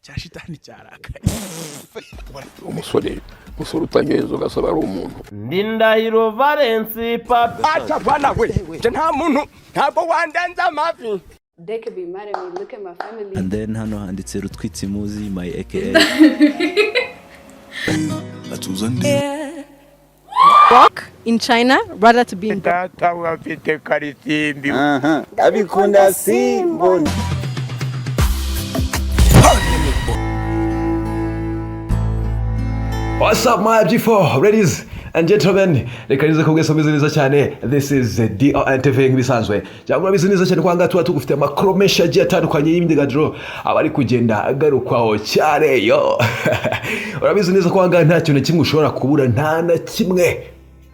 Cya shitani cyarakaye. Umusore, umusore utanyoye inzoga asaba ari umuntu. Ndindahiro Valence Papi. Acha bwana we, nje nta muntu, ntabwo wandenza amavi. They could be mad at me. Look at my family. And then hano handitse Rutwitsi Muzi, my aka. Atuza ndi. Walk in China rather to be in Data we afite karisimbi. Abikunda simbona. What's up, my G4 ladies and gentlemen? Reka nize kubwese meze neza cyane. This is DON TV nk'ibisanzwe, cyangwa urabizi neza cyane ko ahangaha tuba tugufite amakuru menshi agiye atandukanye y'imyidagaduro aba ari kugenda agarukwaho cyane. Yo, urabizi neza ko ahangaha nta kintu na kimwe ushobora kubura, nta na kimwe.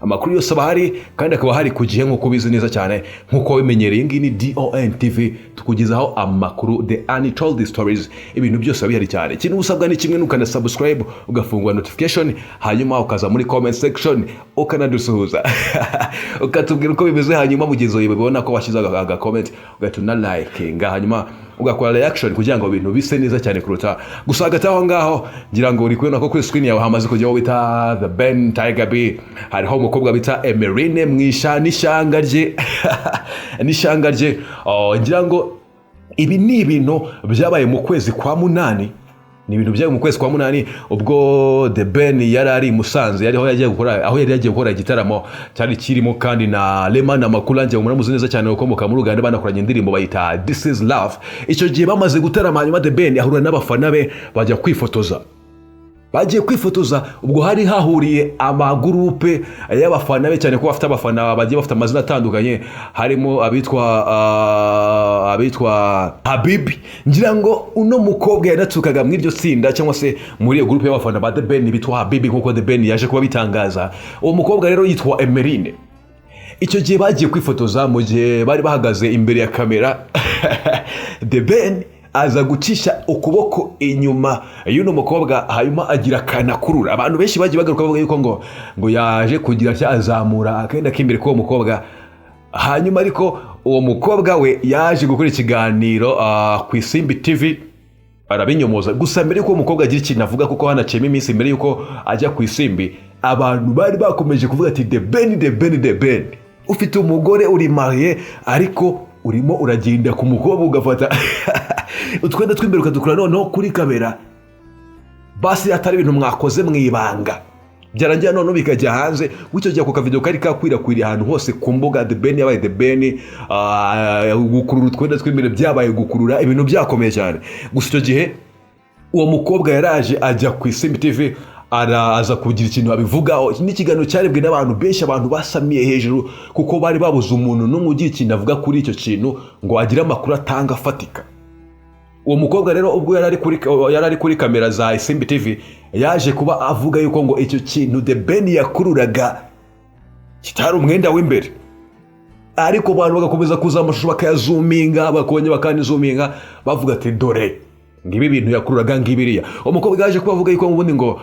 Amakuru yose aba ahari kandi akaba ahari ku gihe, nk'uko ubizi neza cyane, nk'uko wabimenyereye. Iyi ngiyi ni DON TV, tukugezaho amakuru, the untold stories, ibintu byose biba bihari cyane. Ikintu usabwa ni kimwe, nukanda subscribe, ugafungura notification, hanyuma ukaza muri comment section ukanadusuhuza, ukatubwira uko bimeze. Hanyuma mugenzi wawe bibona ko washyize aga comment, ugahita unalikinga, hanyuma ugakora reaction kugira ngo ibintu bise neza cyane kuruta. Gusa hagati aho ngaho, ngira ngo uri kubona ko kuri screen yawe hamaze kujyaho bita The Ben, Tiger B, hariho umukobwa bita Emerine Mwisha n'ishyanga rye n'ishyanga rye. Oh, ngira ngo ibi ni ibintu byabaye mu kwezi kwa munani, ni ibintu byabaye mu kwezi kwa munani ubwo The Ben yari ari i Musanze, yari aho yagiye gukora, aho yari yagiye gukora igitaramo cyari kirimo kandi na Rema Namakula, ngira ngo muramuzi neza cyane, ukomoka muri Uganda, banakoranye indirimbo bayita This Is Love. Icyo gihe bamaze gutarama, hanyuma The Ben ahura n'abafana be bajya kwifotoza. Bagiye kwifotoza, ubwo hari hahuriye amagurupe y'abafana be cyane ko bafite abafana bagiye bafite amazina atandukanye, harimo abitwa Habibi. Ngira ngo uno mukobwa yanatukaga muri iryo tsinda cyangwa se muri iyo gurupe y'abafana ba The Ben bitwa Habibi, nk'uko The Ben yaje kuba bitangaza. Uwo mukobwa rero yitwa Emerine. Icyo gihe bagiye kwifotoza, mu gihe bari bahagaze imbere ya kamera, The Ben aza gucisha ukuboko inyuma y'uno mukobwa, hanyuma agira akantu akurura. Abantu benshi bagiye bagaruka bavuga yuko ngo yaje kugira atya azamura akenda k'imbere k'uwo mukobwa. Hanyuma ariko uwo mukobwa we yaje gukora ikiganiro ku Isimbi TV arabinyomoza. Gusa mbere y'uko uwo mukobwa agira ikintu avuga, kuko hanaciyemo iminsi mbere y'uko ajya ku Isimbi, abantu bari bakomeje kuvuga ati: "The Ben, The Ben, The Ben, ufite umugore, uri marié, ariko urimo uragenda ku mukobwa ugafata utwenda tw'imbere ukadukura noneho kuri kamera. Basi atari ibintu mwakoze mu ibanga, byarangira noneho bikajya hanze gutyo." Gihe ako kavidewo kari kakwirakwiriye ahantu hose ku mbuga. The Ben yabaye The Ben, gukurura utwenda tw'imbere byabaye gukurura, ibintu byakomeye cyane. Gusa icyo gihe uwo mukobwa yaraje ajya ku Isimbi TV, araza kugira ikintu abivugaho. Iki ni ikiganiro cyarebwe n'abantu benshi, abantu basamiye hejuru kuko bari babuze umuntu n'umwe ugira ikintu avuga kuri icyo kintu ngo agire amakuru atanga afatika. Uwo mukobwa rero ubwo yari ari kuri kamera za Isimbi TV, yaje kuba avuga yuko ngo icyo kintu The Ben yakururaga kitari umwenda w'imbere, ariko abantu bagakomeza kuza amashusho bakayazuminga, bakongera bakanizuminga, bavuga ati: "Dore ngibi bintu yakururaga ngibiriya." Uwo mukobwa yaje kuba avuga yuko ubundi ngo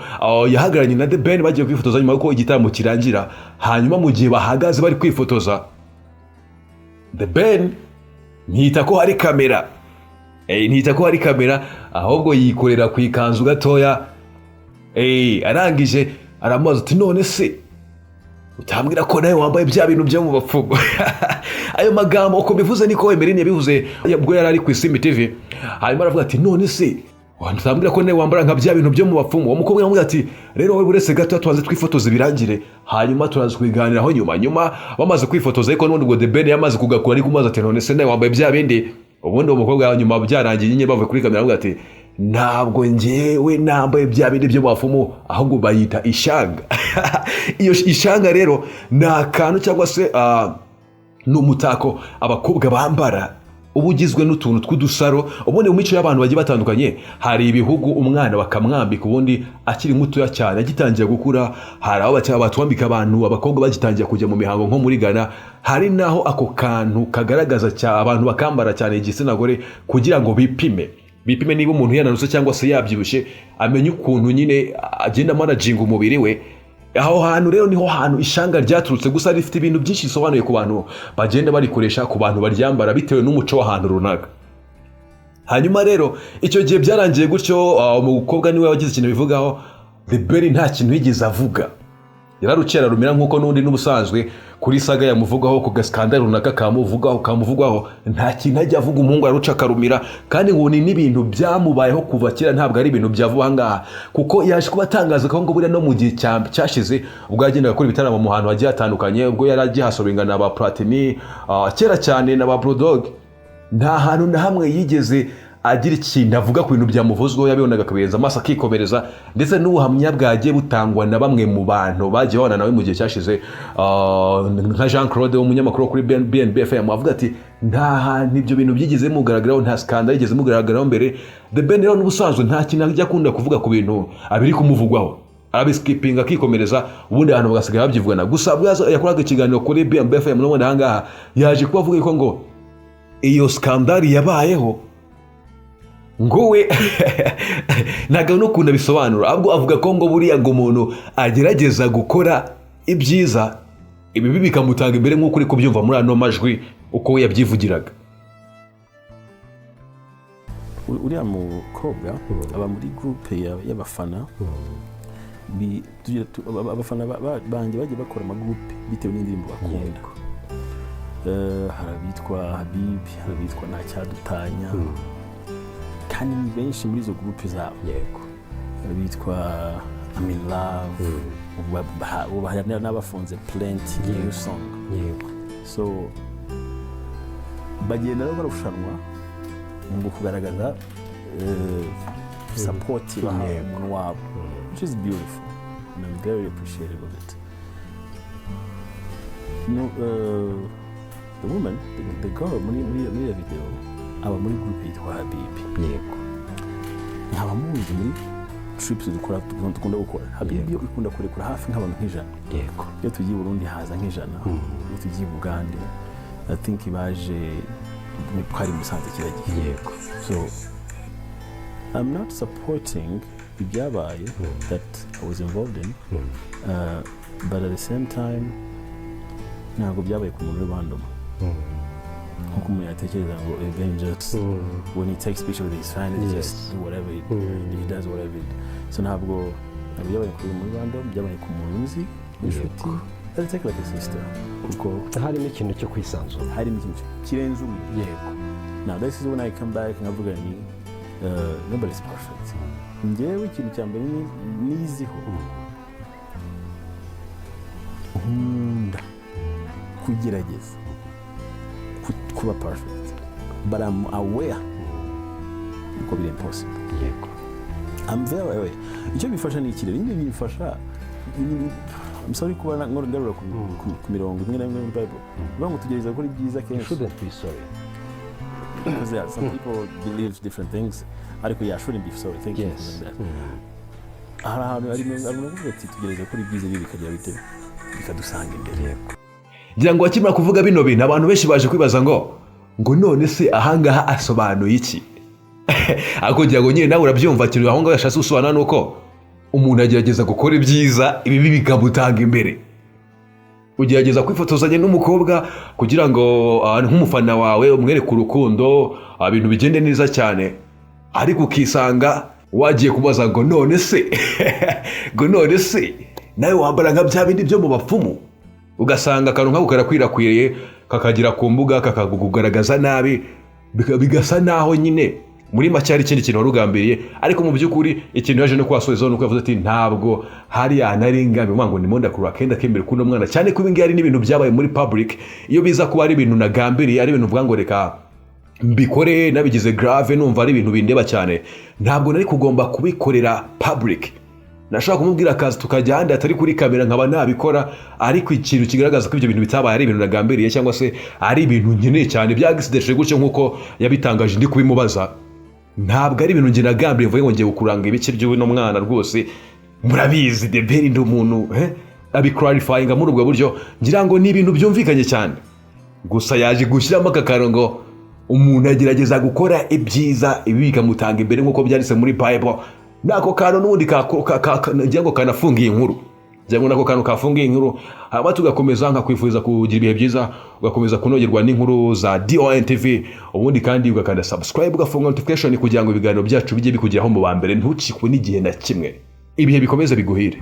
yahagararanye na The Ben bagiye kwifotoza nyuma y'uko igitaramo kirangira. Hanyuma mu gihe bahagaze bari kwifotoza, The Ben ntiyita ko hari kamera, ntiyita ko hari kamera, ahubwo yikorera ku ikanzu gatoya. Arangije aramubaza ati: "None se utambwira ko nawe wambaye bya bintu byo mu bapfumu?" Ayo magambo uko bivuze niko Emeline yabivuze ubwo yari ari ku Isimbi TV. Hanyuma aravuga ati: "None se utambwira ko nawe wambara nka bya bintu byo mu bapfumu?" Uwo mukobwa yamubwira ati: "Rero wowe uretse gato tubanze twifotoze birangire, hanyuma turaza kubiganiraho nyuma." Nyuma bamaze kwifotoza, ariko n'ubundi ngo The Ben yamaze kugakura, ariko umubaza ati: "None se nawe wambaye bya bindi?" Ubundi uwo mukobwa nyuma byarangiye nyine bavuye kuri kamera, aravuga ati: "Ntabwo njyewe nambaye bya bindi byo mu bapfumu, ahubwo bayita ishanga." Iyo ishanga rero ni akantu cyangwa se ni umutako abakobwa bambara uba ugizwe n'utuntu tw'udusaro. Ubundi mu mico y'abantu bagiye batandukanye, hari ibihugu umwana bakamwambika ubundi akiri mutoya cyane, agitangiye gukura. Hari aho batwambika abantu abakobwa bagitangiye kujya mu mihango, nko muri Ghana. Hari n'aho ako kantu kagaragaza abantu bakambara cyane igitsina gore kugira ngo bipime niba umuntu yananutse cyangwa se yabyibushye, amenye ukuntu nyine agenda amanaginga umubiri we. Aho hantu rero niho hantu ishanga ryaturutse. Gusa rifite ibintu byinshi risobanuye ku bantu bagenda barikoresha, ku bantu baryambara, bitewe n'umuco w'ahantu runaka. Hanyuma rero icyo gihe byarangiye gutyo. Umukobwa niwe wagize ikintu bivugaho. The Ben nta kintu yigeze avuga, yararuciye ararumira, nk'uko n'undi n'ubusanzwe kuri saga yamuvugaho, ku gasikandari runaka kamuvugwaho nta kintu ajya avuga. Umuhungu araruca akarumira, kandi ngo ni n'ibintu byamubayeho kuva kera, ntabwo ari ibintu bya vuba aha ngaha, kuko yaje kuba atangaza ko ngo buriya no mu gihe cyashize ubwo yagendaga akora ibitaramo mu hantu hagiye hatandukanye, ubwo yari agiye hasoringa na ba Platini, kera cyane, na ba Bulldog, nta hantu na hamwe yigeze agira ikintu avuga ku bintu byamuvuzweho. Yabibonaga akabirenza amaso akikomereza. Ndetse n'ubuhamya bwagiye butangwa na bamwe mu bantu bagiye babana nawe mu gihe cyashize, nka Jean Claude w'umunyamakuru wo kuri BNB FM, avuga ati nta hantu ibyo bintu byigeze mugaragaraho, nta scandal yigeze mugaragaraho mbere. The Ben rero n'ubusanzwe nta kintu ajya akunda kuvuga ku bintu abiri kumuvugwaho, arabiskipinga akikomereza, ubundi abantu bagasigaye babyivugana. Gusa ubwo yakoraga ikiganiro kuri BNB FM n'ubundi ahangaha, yaje kuba avuga ko ngo iyo scandal yabayeho, ngo we ntabwo n'ukuntu abisobanura, ahubwo avuga ko ngo buriya ngo umuntu agerageza gukora ibyiza, ibibi bikamutanga imbere, nk'uko uri kubyumva muri ano majwi uko we yabyivugiraga. Uriya mukobwa aba muri groupe y'abafana. Abafana banjye bagiye bakora amagurupe bitewe n'indirimbo bakunda. Hari abitwa Habibi, hari abitwa Ntacyadutanya, kandi ni benshi muri izo groupe zabo. Abitwa I'm in love, ubu hari n'abafunze Plenty new song. So bagenda rero barushanwa mu kugaragaza support baha umuntu wabo, which is beautiful and I'm very appreciative of it. No, the woman, the girl muri iyo video aba muri group yitwa Habibi. Nkaba muzi muri trips dukora, dukunda gukora. Habibi yo ikunda kurekura hafi nk'abantu nk'ijana. Iyo tugiye i Burundi haza nk'ijana, iyo tugiye i Bugande, I think baje twari i Musanze kiriya gihe. So I'm not supporting ibyabaye that I was involved in, but at the same time ntabwo byabaye ku muntu uri random nkuko umuntu yatekereza ngo Ben just, when he takes picture with his friend, he just do whatever he does, whatever he. So ntabwo byabaye ku muntu random, byabaye ku muntu nzi w'inshuti that I take like a sister, kuko harimo ikintu cyo kwisanzura. Harimo ikintu kirenze umwe. Now this is when I come back nkavuga ni nobody's perfect. Njyewe ikintu cya mbere niziho, nkunda kugerageza kuba perfect, but I'm aware yuko biri impossible. I'm very aware. Icyo bifasha ni ikirere nyine bimfasha. I'm sorry kuba ngarura ku mirongo imwe na imwe muri Bible bivuga ngo tugerageza gukora ibyiza You kenshi. shouldn't be sorry. Because yeah, some people believe different things, ariko yeah, shouldn't be sorry. Thank you for that. Hari ahantu hari umuntu uvuga ati tugerageza gukora ibyiza, ibi bikagira bite, bikadusanga imbere. Ngira ngo akimara kuvuga bino bintu, abantu benshi baje kwibaza ngo none se ahangaha asobanuye iki? Ariko ngira ngo nyine nawe urabyumva. Kintu aho ngaho yashatse gusobanura ni uko umuntu agerageza gukora ibyiza, ibibi bikamutanga imbere. Ugerageza kwifotozanya n'umukobwa kugira ngo nk'umufana wawe umwereke urukundo, ibintu bigende neza cyane, ariko ukisanga wagiye kubaza ngo none se nawe wambara nka bya bindi byo mu bapfumu? Ugasanga akantu nk'ako karakwirakwiriye, kakagera ku mbuga, kakakugaragaza nabi, bigasa naho nyine muri make hari ikindi kintu wari ugambiriye. Ariko mu by'ukuri ikintu yaje no kuhasorezaho ni uko yavuze ati ntabwo hariya nari ngambiriye ngo ndimo ndakurura akenda k'imbere k'uno mwana, cyane ko ibi ngibi ari n'ibintu byabaye muri public. Iyo biza kuba ari ibintu nagambiriye, ari ibintu uvuga ngo reka mbikore nabigize grave, numva ari ibintu bindeba cyane, ntabwo nari kugomba kubikorera public. Nashobora kumubwira akazi tukajya ahandi hatari kuri kamera nkaba nabikora. Ariko ikintu kigaragaza ko ibyo bintu bitabaye ari ibintu nagambiriye cyangwa se ari ibintu nkeneye cyane, byagisideshe gutyo nk'uko yabitangaje ndi kubimubaza, ntabwo ari ibintu njye nagambiriye mvuge ngo ngiye gukuranga ibice by'uno mwana. Rwose murabizi, The Ben ndi umuntu abiclarifyinga muri ubwo buryo. Ngira ngo ni ibintu byumvikanye cyane. Gusa yaje gushyiramo aka karongo: umuntu agerageza gukora ibyiza, ibi bikamutanga imbere, nk'uko byanditse muri Bible. N'ako kantu n'ubundi ngira ngo kanafungiye inkuru. Ngira ngo nako kantu kafungiye inkuru, hanyuma tugakomeza. Nkakwifuriza kugira ibihe byiza, ugakomeza kunogerwa n'inkuru za DON TV, ubundi kandi ugakanda subscribe, ugafunga notification kugira ngo ibiganiro byacu bijye bikugeraho mu ba mbere, ntucikwe n'igihe na kimwe. Ibihe bikomeze biguhire.